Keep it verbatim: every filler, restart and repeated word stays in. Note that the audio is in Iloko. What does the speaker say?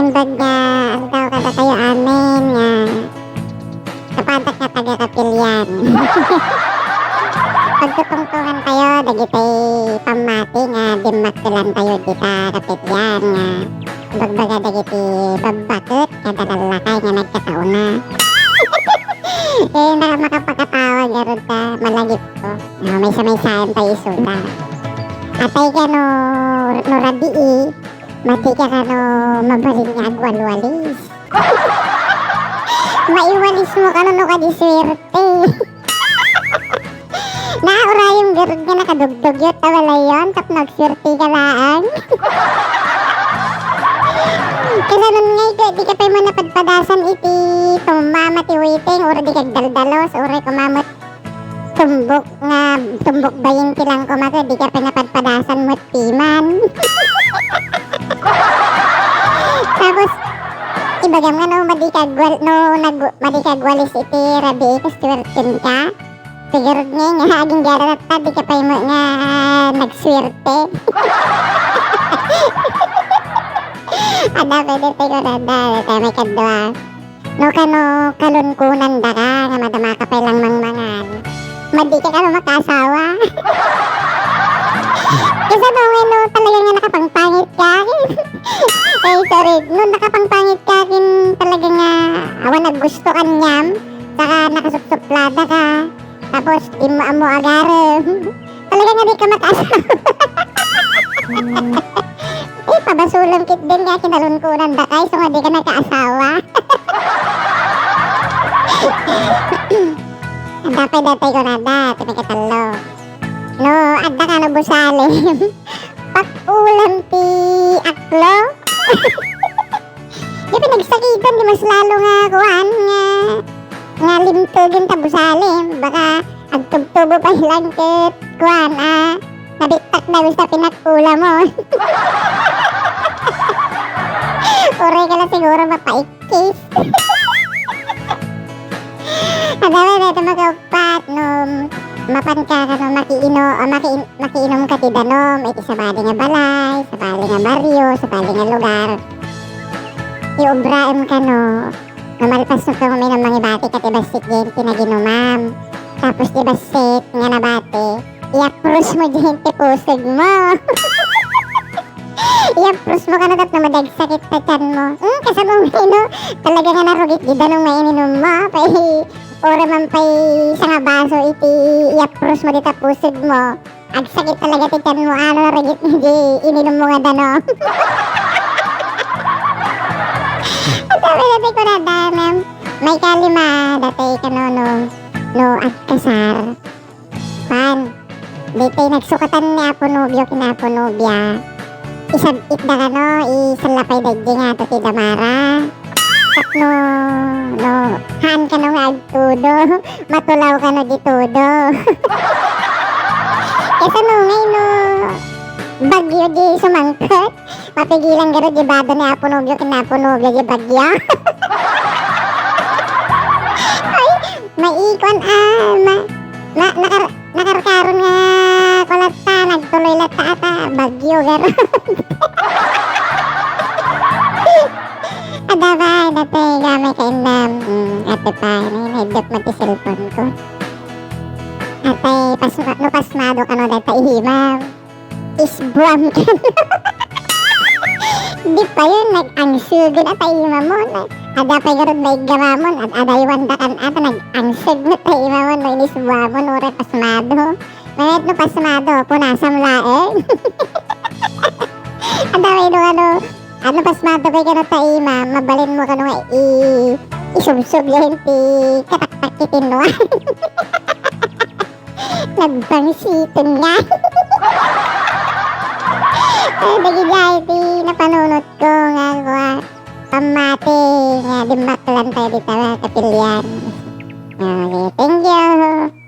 Naimbag nga aldaw kadatayo amin nga kapadak nga taga-Kapilian. Pagtutungtongan tayo dagiti pammati nga dimmakkelan tayo dita Kapilian nga ibagbaga dagiti babbaket kada lallakay nga nagkakauna. Eh, na-, makapakatawa garud ta, malagip ko. No, maysa-maysaen tayo isuda. Atay ka no, no rabii, madi ka kano mabalin nga agwalwalis. Maiwalis mo kano no kadi suerte. Naurayom garud nga nakadugdugyot a balayon tapno agsuerte ka laeng. Kasano ngay ket di ka pay man napadpadasan iti tumama ti waiting, uray di kagdaldalos, uray koma met tumbok nga, tumbok baying ti langko, maga, di ka pay napadpadasan met piman. Tapos, ibagam nga no, madi ka agwal-, no, nag-, madi ka agwalis iti rabii, kas suerten ka. Ti garud ngay nga, agingga latta, di ka pay met nga nagsuerte. Adda pay daytoy kunada, daytoy maikadua. No kano kalunkunandaka nga madamaka pay langmangmangan, madi ka kano makaasawa. Kasano ngay no talaga nga nakapangpangit ka? Ay, sorry. No nakapangpangit ka ken talaga nga awan naggusto kaniam, saka nakasupsuplada ka, tapos di mo ammo agarem. Talaga nga di ka makaasawa. Eh, pabasolem ketdin nga kinalunkunandaka, isu nga di ka nakaasawa. Adda pay daytoy kunada, ti maikatello. No, adda kano busalem, pakulam ti aklo. Di pinagsakitan, di mas lalo nga kuan, nga, nga limtegen ta busalem. Baka agtubtubo pay lang ket kuan, a, nabittak na basta pinakkulamon. Uray ka la siguro mapaikkis. Adda pay daytoy maikauppat, no mapan ka kano makiino-, a, makiin-, makiinom ka ti danum iti sabali nga balay, sabali nga barrio, sabali nga lugar. Iobraem kano, no malpas no kano uminom, mangibati ka ti bassit diay ti naginumam. Tapos ti bassit nga nabati, iapros mo diay ti puseg mo. Iapros mo kano tapno madi agsakit ti tiyan mo. Hmm, kasano ngay no talaga nga narugit ti danum nga ininum mo, pay uray man pay sangabaso iti iapros mo dita puseg mo, agsakit talaga ti tiyan mo, a, no narugit nga di ininum mo nga danum. Adda pay daytoy kunada, ma'am. Maikalima, daytoy kano no, no agkasar. Pan, daytoy nagsukatan ni Apo Nobio ken Apo Nobia. Isab-itda kano, isallapayda idi nga adu ti damara. Tapno, no, haan kano nga agtudo, matulaw kano di todo. Kasano ngay no bagyo di sumangpet? Mapigilan garud di bado ni Apo Nobio ken Apo Nobia di bagyo. Ay, maikuan, a, ma-, ma-, nakar-, nakarkaron nga kuan latta, nagtuloy latta a ta bagyo garud. Adda pay, daytoy gamay ka, inam. Mm, adda pay, nay-, naiddak man ti cellphone ko. Atay, pas-, no pasmado kano dayta imam. Isbuam ken. Di pay nag-angsegen a ta imamon. Adda pay garud maiggamamon, ad-, adaywandakan a ta nag-angseg met ta imamon no inisbuamon, uray pasmado. Mayat no pasmado, punasam laeng. Adda pay no, ano, ano, pasmado pay kano ta imam, mabalin mo kano nga i-, isubsob diay ti kataktak ti tinwa. Nagbangsiten nga. Ay, dagiti ay ti napanunot ko nga, kua, pammati nga dimmakkelan tayo dita, Kapilian. Okay, thank you.